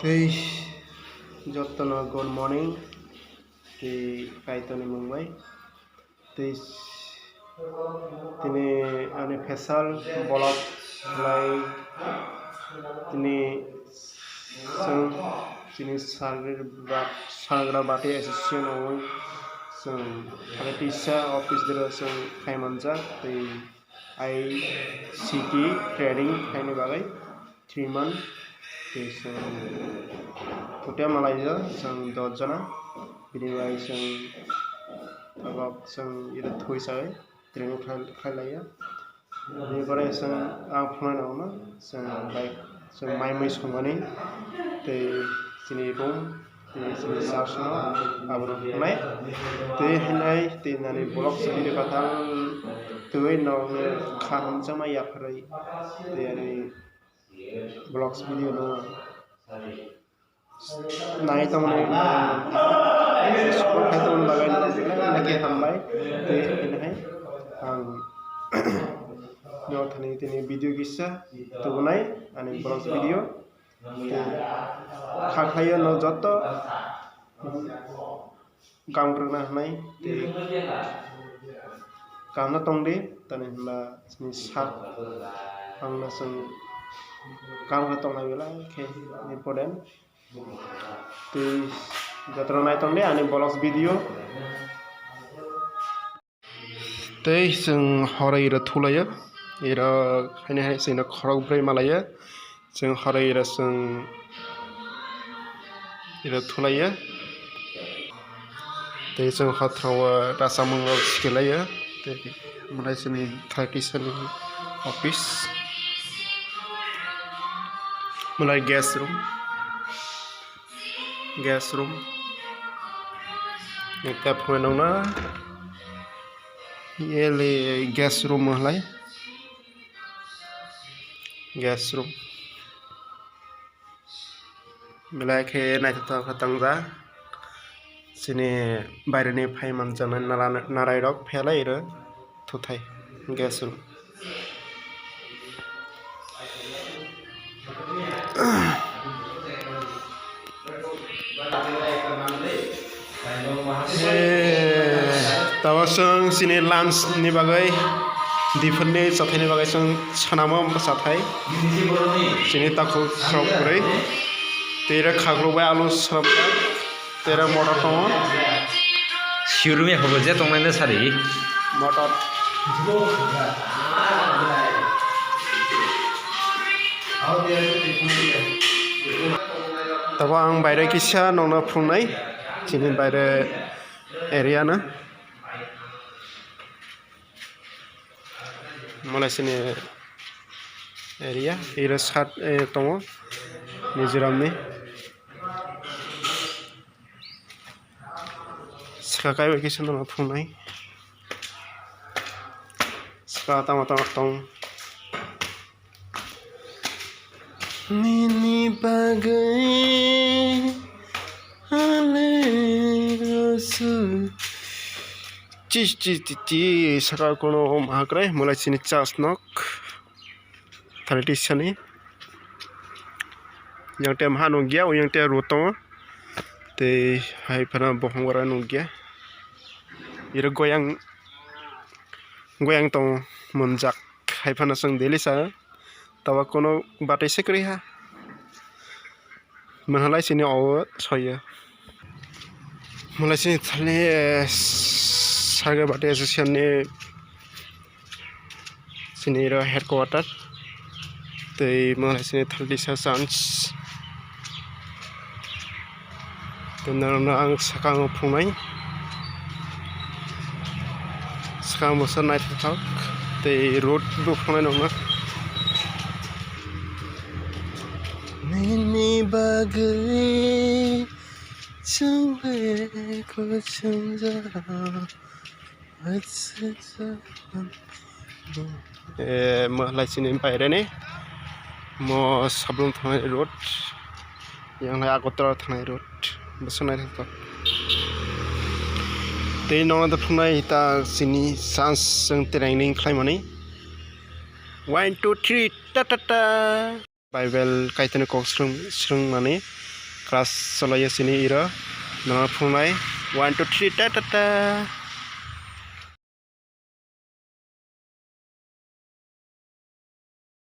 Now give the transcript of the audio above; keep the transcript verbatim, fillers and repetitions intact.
Tei jotono good morning, tei Kaitorni mung bai. Tei tini ani facial vlog khlai, tini chwng chini Sagra Bati Association o chwng tisa office dero chwng khai manjak, tei I C T training khaini bagwi three month tei chwng hotel malaijak chwng dos jona, bini bai chwng tabok chwng ida thui sawi training khlai, khlai laiya. Bini pore chwng ang phunai nangno chwng bai chwng mai mui songmani tei chini room tei chini church no abo rok wngnai. Tei hinai tei nani vlogs video kathang twiwi nokni kha hamjakma yapharwi tei ani vlogs video no nai tongmani, subscribe khai tongmani bagwi nokni hambai tei hinai ang no thani tini video kisa tubunai ani vlogs video. Kha khlaiyo no joto kam rwna hwnwi tei kam no tongdi, tani hwnba chini sak ang no chwng kam khe tongnai belai khe important. Tei jotono nai tongdi ani vlogs video. Tei chwng horoi iro thulaio, iro haini hai chwngno khorok brwi malaio, chwng horoi iro chwng iro thulaio. Tei chwng hothro o rachapmung rok sikilaio, tei mwlai chini thirty sani office, mwlai guest room. Guest room. Ekta phone nangna. Ele guest room halai. Guest room. Belai khe naithothok khe tongjak. Chini baireni phai manjaknai nara-, narai rok phelai rw thuthai guest room. Eh, tabuk chwng chini lunch ni bagwi, diphirni chathaini bagwi chwng swnamo chathai. Chini takhuk rok kwrwi. Tei oro khaklok bai alu swnamjak. Tera motor tongo. Showroom ya hobo je tongnai no sari. Motor. Tabo ang baire kisa nongno phungnai. Chini baire area no. Malaysiani area, area sat, eh, tongo Mizoramni. Saka kaibai kisa no phungnai. Saka tama tama tong. Nini bagwi ale rosu. Chis, chis, chis, chis, saka kono mahakrai, Malaysiani church nok. Thirty sani. Yang te maha nungya, yang te road tongo. Tei hai phano bohong ora nungya. Iro goyang, goyang tongo, monjak. Hai phano chwng daily sa. Tabo kono batwi se kwrwi ha. Mahalai chini o soyo. Mahalai chini thani, eh, Sagar Bati Association ni chini ro headquarter. Tei mahalai chini thali sa chance. Tei norokno ang sakang o phungnai. Sakang bo se naithothok. Tei road bo phungnai nokno. Nini bagwi chwng bai kuchung jora. Eh, mo lai chini baire ni. Mo Sablung thangnai road. Yang lai Agartala thangnai road. Bwswk naithothok. Tei nono da phunai ta chini chance chwng training khlaimani. One, two, three, ta, ta, ta. Bible Kaitorni kok swrwng-, swrwngmani Class cholo yo sini iro. Nono phunai. One, two, three, ta, ta, ta.